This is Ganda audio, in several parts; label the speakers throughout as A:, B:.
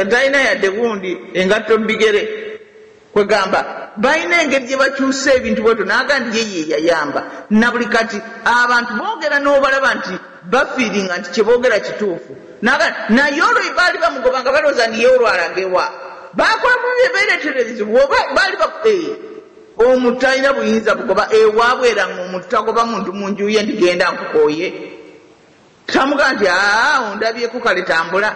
A: Talina yadde gundi engatto mubigere. Kwegamba balina engeri gye bakyusa ebintu bwetyo, naga nti ye yayamba na buli. Kati abantu boogera n'obalaba nti bafiiringa nti kyeboogera kituufu, naye olwo baali bamugoba nga balowooza nti ye olwalagewa bakola mubi, beereetera ebizibu. Oba baali omuntu talina buyinza bugoba ewaabwe, era nga omuntu tagoba muntu mu nju ye nti genda nkukooye, tamugaa nti aa ondabyeko kale tambula.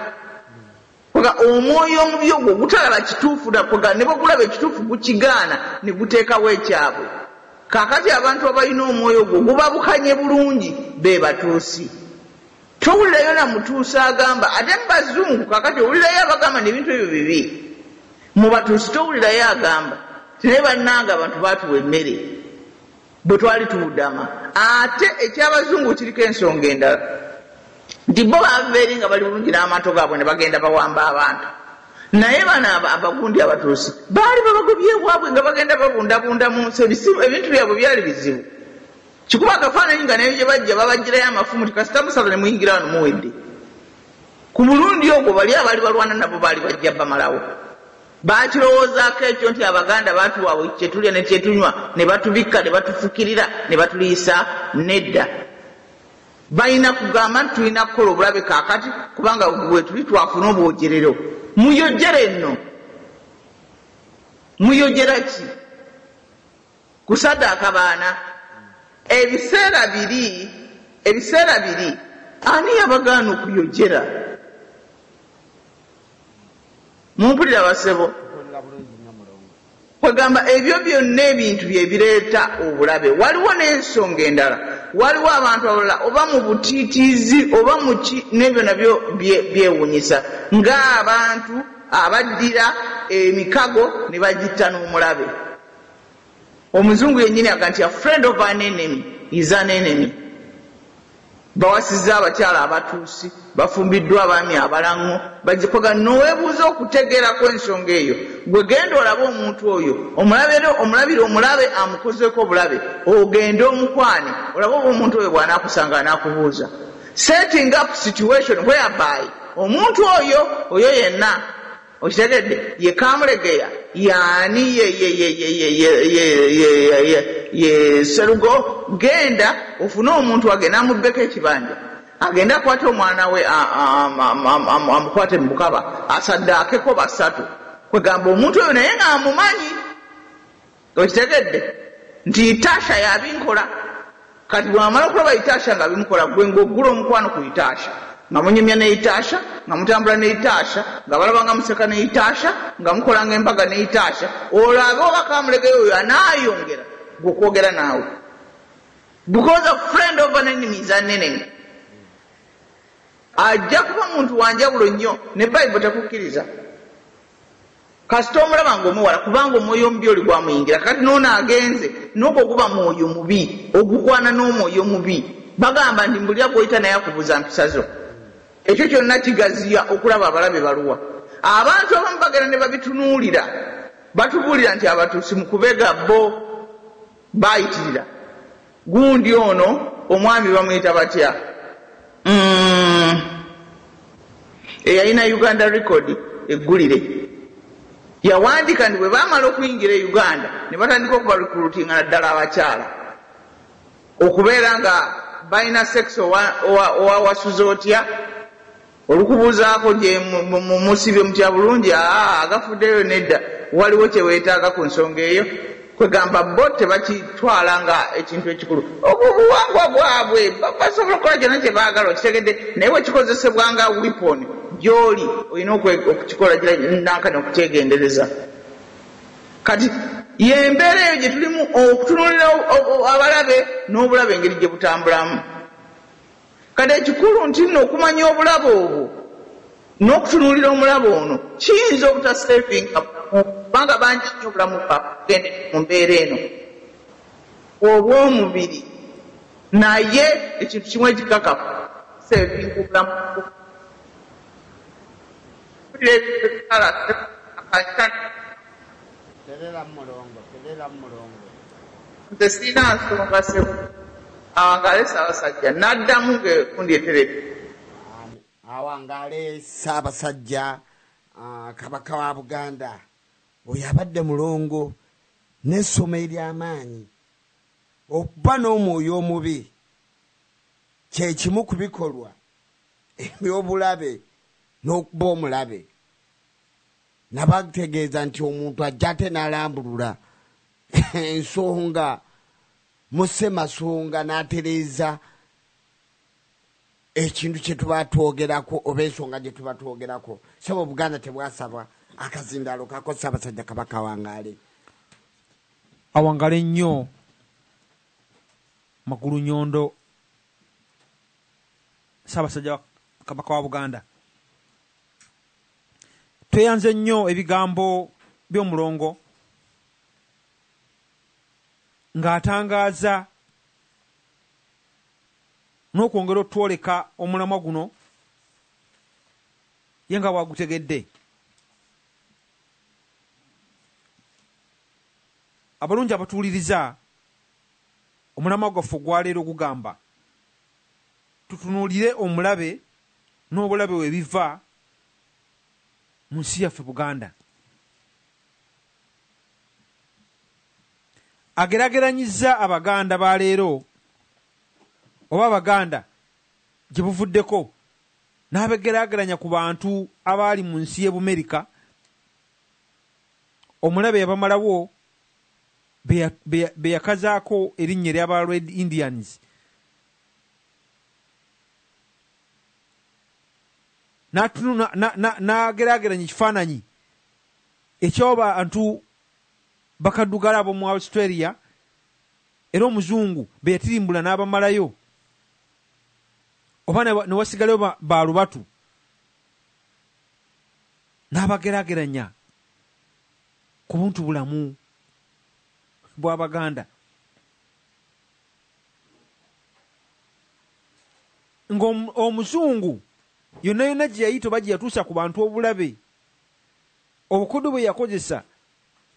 A: Omwoyo omubi ogwo gutalaba kituufu, ne bwegulaba ekituufu gukigaana ne guteekawo ekyabwe. Kaakati abantu abalina omwoyo ogwo gubabukanye bulungi be batuusi. Towulirayo na mutuusi agamba, ate mubazungu kakati owulirayo abagamba nebintu ebyo bibi. Mu batuusi towulirayo agamba tinaye bannanga abantu batuwa emmere bwe twali tuwudama. Ate ekyabazungu kiriko ensonga endala nti bo bava eri nga bali bulungi n'amaato gaabwe ne bagenda bawamba abantu, naye bano abagundi abatuusi baali babagobye ewaabwe nga bagenda babundabunda mu nsi, ebintu byabwe byali bizibu. Kikuba akafaananyi nga naye gye bajja babagirayo amafumu ti kasita musala ne muyingira wano muwedde. Ku mulundi ogwo bali abaali balwana nabo baali bajja bamalawo. Bakirowoozaako ekyo nti Abaganda batuwaabwe kyetulya ne kyetunywa ne batubikka ne batufukirira ne batuliisa. Nedda, balina kugamba nti tulina kukola obulabe kaakati kubanga bwetuli twafuna obwogerero. Muyojere nno, muyojera ki kusaddaaka baana? Ebiseera biri, ebiseera biri, ani yabagaana okuyojera? Mumpulira basebo? Kwegamba ebyo byonna ebintu byebireeta obulabe. Waliwo n'ensonga endala, waliwo abantu abalala oba mu butiitiizi oba muki, n'ebyo nabyo byewunyisa ng'abantu abaddira emikago ne bagitta n'omulabe. Omuzungu yennyini aga nti a friend of an enemy is an enemy. Bawasizza abakyala abatuusi, bafumbiddwa abaami abalaŋŋo, bagikoga noweebuuza okutegeerako ensonga eyo. Gwe genda olabe omuntu oyo omulabire omulabe amukozeeko obulabe, ogende omukwane olabe oba omuntu oyo bw'anaakusanga anaakubuuza. Setting up situation whereby omuntu oyo yenna okitegedde ye Kamulegeya yaani ye Serugo, genda ofune omuntu agenda amubbeko ekibanja, agende akwate omwana we amukwate mu bukaba asaddaakeko basatu. Kwegamba omuntu oyo naye ng'amumanyi, okitegedde nti Itasha yabinkola. Kati bwamala okulaba Itasha nga bimukola, gwe ng'oggula omukwano ku Itasha, nga munyumya ne Itasha, nga mutambula ne Itasha, nga balaba nga museka ne Itasha, nga mukolanga embaga ne Itasha, olabe oba Kamulegeyo oyo anaayongera gwe okwogera naawe, because a friend of an enemy is an enemy. Ajja kuba muntu wanjawulo nnyo ne Bayibuli tekukkiriza. Kasita omulaba ngaomuwala, kubanga omwoyo omubi oli gwamuyingira. Kati noono agenze nogwo guba mwoyo mubi ogukwana n'omwoyo mubi. Bagamba nti mbulira gwoyita naye akubuuza mpisa zo. Ekyo kyonna kigaziya okulaba abalabe baluwa. Abantu abamu bagenda ne babitunuulira, batubuulira nti abatuusi mu kubega bo bayitirira. Gundi ono omwami bamuyita batya, eyalina Uganda Record eggulire, yawandiika nti bwe baamala okuyingira e Uganda ne batandika okubarecruitinga naddala abakyala okubeera nga balina sex owawasuza otya, olukubuuzaako gye musibye mutya bulungi, aa agafuddeyo nedda, waliwo kyeweetaaga ku nsonga eyo. Kwegamba bo tebakitwala nga ekintu ekikulu. Obwo obuwangwa bwabwe, basobola okukola kyonna kye baagala, okitegedde? Naye bwekikozesebwa nga weapon gy'oli, olina okukikola nankani okukyegendereza. Kati yembeera eyo gye tulimu okutunuulira abalabe n'obulabe engeri gye butambulamu. Kati ekikulu nti nno okumanya obulabe obwo n'okutunuulira omulabe ono kiyinza obutasavinga, kubanga bangi nnyo obulamu bwagende mu mbeera eno obw'omubiri, naye ekintu kimu ekikakafu savinga obulamu.
B: Terera mulongo, terera mulongo.
A: Nze sirina nsonga sebo, awangale Ssaabasajja. Naddamu ngaekundi eteredde.
B: Awangaale Ssaabasajja Kabaka wa Buganda. Oyo abadde mulongo n'essomo ery'amaanyi. Okuba n'omwoyo omubi kye kimu ku bikolwa eby'obulabe n'okuba omulabe. Nabategeeza nti omuntu ajja ate n'alambulula ensonga mu ssemasonga n'atereeza ekintu kye tuba twogerako oba ensonga gye tuba twogerako. Ssebo Obuganda tebwasaba akazindaalo kako. Ssaabasajja Kabaka awangaale.
C: Awangale nnyo Magulu Nyondo, Ssaabasajja Kabaka wa Buganda. Tweyanze nnyo ebigambo by'omulongo ng'atangaaza n'okwongera otwoleka omulamwa guno ye nga bw'agutegedde. Abalungi abatuwuliriza, omulamwa gwaffe ogwaleero gugamba tutunuulire omulabe n'obulabe we biva mu nsi yaffe Buganda. Ageraageranyizza Abaganda ba leero oba Abaganda gye buvuddeko n'abegeraageranya ku bantu abaali mu nsi y'e Bumerika. Omulabe yabamalawo be yakazaako erinnya ery'aba Red Indians. N'ageraageranya ekifaananyi eky'abantu bakaddugala ab'omu Australia era omuzungu be yatirimbula n'abamalayo oba ne wasigalayo baalubatu, n'abageraageranya ku buntu bulamu bw'Abaganda. Ng'omuzungu yonna yonna gye yayita oba gye yatuusa ku bantu obulabe, obukodyo bwe yakozesa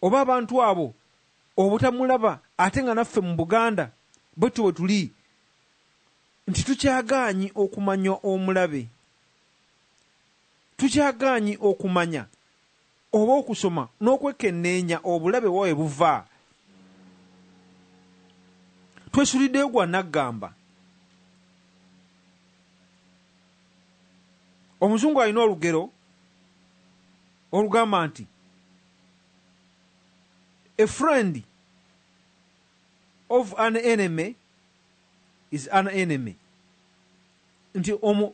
C: oba abantu abo obutamulaba, ate nga naffe mu Buganda bwetyo bwe tuli nti tukyagaanyi okumanya omulabe, tukyagaanyi okumanya oba okusoma n'okwekenneenya obulabe wa we buva. Twesuliddeyo gwa naggamba. Omuzungu alina olugero olugamba nti a friend of an enemy is an enemy, nti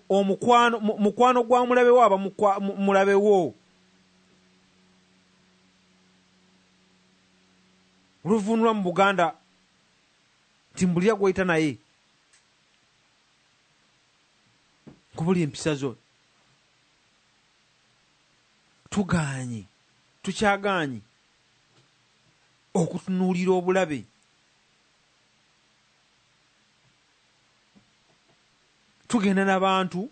C: omukwano gwa mulabe wo aba mulabe wo. Oluvunulwa mu Buganda nti mbulira gw'oyita naye nkubuli empisa zo. Tugaanyi, tukyagaanyi okutunuulira obulabe. Tugenda n'abantu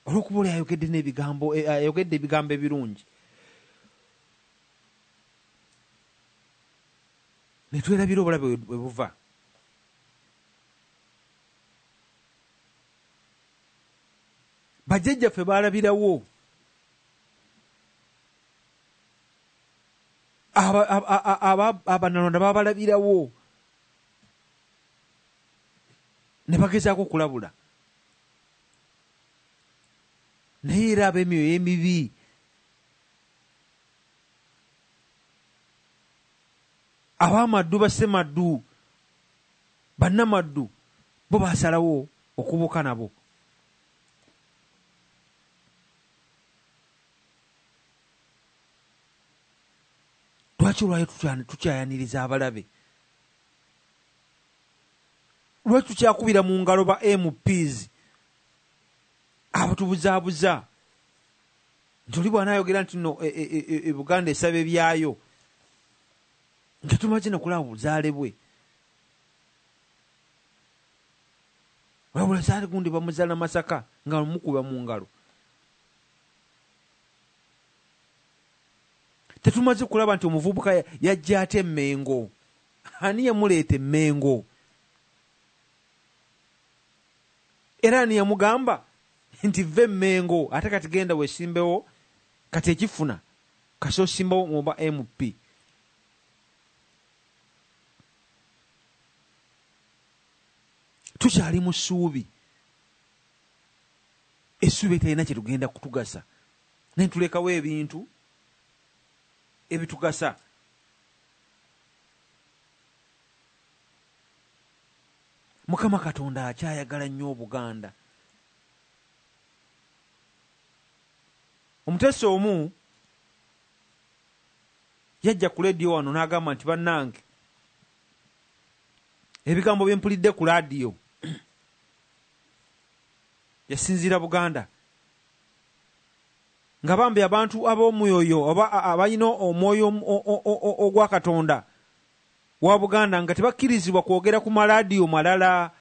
C: olw'okuba oli ayogedde n'ebigambo, ayogedde ebigambo ebirungi, ne twerabira obulabe bwe buva. Bajjajjaffe baalabirawo Abannalonda babalabirawo ne bagezaako okulabula, naye era ab'emyoyo emibi ab'amaddu bassemaddu bannamaddu bo baasalawo okubuuka nabo. Lwaki olwayo tukyayaniriza abalabe? Lwaki tukyakubira mu ngalo ba MPs abatubuzaabuza nti oli bw'anaayogera nti no Buganda esaba ebyayo nga tumaze nakulaba buzaale bwe, wabula zaale gundi bamuzaala Masaka nga mukuba mu ngalo. Tetumaze kulaba nti omuvubuka yajja ate Mmengo. Ani yamuleeta Mmengo? Era ani yamugamba nti vva Emmengo ate kati genda wesimbewo, kati ekifuna kasi osimbawo muba MP. Tukyali mu ssuubi, essuubi etalina kye tugenda kutugasa, naye tulekawo ebintu ebitugasa. Mukama Katonda akyayagala nnyo Obuganda. Omuteesa omu yajja ku leediyo wano n'agamba nti bannange ebigambo bye mpulidde ku laadiyo yasinziira Buganda nga bambi abantu ab'omwoyo oba abalina omwoyo ogwa Katonda wa Buganda nga tebakkirizibwa kwogera ku malaadiyo malala.